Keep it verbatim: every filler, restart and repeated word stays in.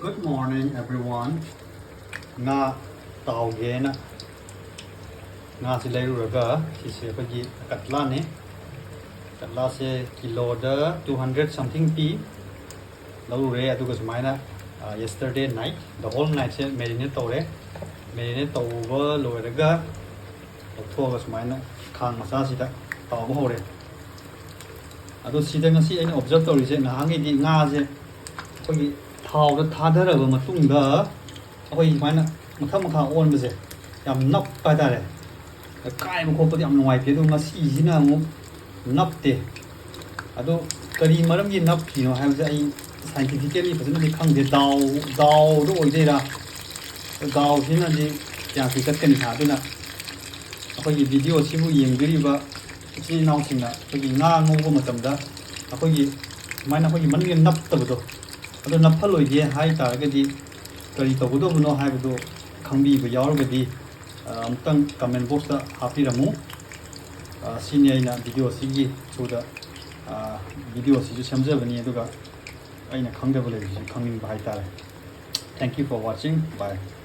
Good morning, everyone. ꯉꯥ ꯇꯥꯎꯒꯦꯅ ꯉꯥꯁꯤ ꯂꯩꯔꯨꯔꯒ, ꯁꯤꯁꯦ ꯑꯩꯈꯣꯏꯒꯤ ꯀꯠꯂꯥꯅꯦ꯫ ꯀꯠꯂꯥꯁꯦ ꯀꯤꯂꯣꯗ two hundred something ꯄꯤ꯫ ꯂꯧꯔꯨꯔꯦ, ꯑꯗꯨꯒ ꯁꯨꯃꯥꯏꯅ, ꯑ, yesterday night, the whole night say marinate ꯇꯧꯔꯦ꯫ Marinate ꯇꯧꯕ ꯂꯣꯏꯔꯒ ꯂꯧꯊꯣꯛꯑꯒ ꯁꯨꯃꯥꯏꯅ ꯈꯥꯡ ꯃꯆꯥꯁꯤꯗ ꯇꯥꯎꯕ ꯍꯧꯔꯦ꯫ ꯑꯗꯣ ꯁꯤꯗ ꯉꯁꯤ ꯑꯩꯅ observe ꯇꯧꯔꯤꯁꯦ, ꯅꯍꯥꯟꯒꯩꯗꯤ ꯉꯥꯁꯦ ꯑꯩꯈꯣꯏꯒꯤ ꯊꯥꯎꯗ ꯊꯥꯗꯔꯕ ꯃꯇꯨꯡꯗ ꯑꯩꯈꯣꯏ ꯁꯨꯃꯥꯏꯅ ꯃꯊꯛ ꯃꯈꯥ ꯑꯣꯟꯕꯁꯦ ꯌꯥꯝ ꯅꯞꯄ ꯍꯥꯏꯇꯥꯔꯦ꯫ ꯀꯥꯏꯕ ꯈꯣꯠꯄꯗꯤ ꯌꯥꯝ ꯅꯨꯡꯉꯥꯏꯇꯦ꯫ ꯑꯗꯣ ꯉꯁꯤꯁꯤꯅ ꯑꯃꯨꯛ ꯅꯞꯇꯦ꯫ ꯑꯗꯣ ꯀꯔꯤ ꯃꯔꯝꯒꯤ ꯅꯞꯈꯤꯅꯣ ꯍꯥꯏꯕꯁꯦ ꯑꯩ scientifically ꯐꯖꯅꯗꯤ ꯈꯪꯗꯦ꯫ ꯗꯥꯎ, ꯗꯥꯎꯗ ꯑꯣꯏꯗꯣꯏꯔꯥ? ꯗꯥꯎꯁꯤꯅꯗꯤ ꯀꯌꯥꯝ ꯀꯨꯏ ꯆꯠꯀꯅꯤ ꯍꯥ? ꯑꯗꯨꯅ ꯑꯩꯈꯣꯏꯒꯤ video ꯁꯤꯕꯨ ꯌꯦꯡꯕꯤꯔꯤꯕ ꯏꯆꯤꯟ ꯏꯅꯥꯎꯁꯤꯡꯅ ꯑꯩꯈꯣꯏꯒꯤ ꯉꯥ ꯉꯧꯕ ꯃꯇꯝꯗ ꯑꯩꯈꯣꯏꯒꯤ ꯁꯨꯃꯥꯏꯅ ꯑꯩꯈꯣꯏꯒꯤ ꯃꯅꯨꯡꯒꯤ ꯅꯞꯇꯕꯗꯣ, ꯑꯗꯣ ꯅꯞꯍꯜꯂꯣꯏꯒꯦ ꯍꯥꯏ ꯇꯥꯔꯒꯗꯤ ꯀꯔꯤ ꯇꯧꯒꯗꯧꯕꯅꯣ ꯍꯥꯏꯕꯗꯨ ꯈꯪꯕꯤꯕ ꯌꯥꯎꯔꯒꯗꯤ, ꯑ, ꯑꯃꯨꯛꯇꯪ comment box ꯇ ꯍꯥꯞꯄꯤꯔꯝꯃꯨ꯫ ꯑ, ꯁꯤꯅꯤ ꯑꯩꯅ video ꯁꯤꯒꯤ through ꯗ, ꯑ, video ꯁꯤꯁꯨ ꯁꯦꯝꯖꯕꯅꯤ, ꯑꯗꯨꯒ ꯑꯩꯅ ꯈꯪꯗꯕ ꯂꯩꯕꯁꯤꯁꯨ ꯈꯪꯅꯤꯡꯕ ꯍꯥꯏꯇꯥꯔꯦ꯫ Thank you for watching. Bye.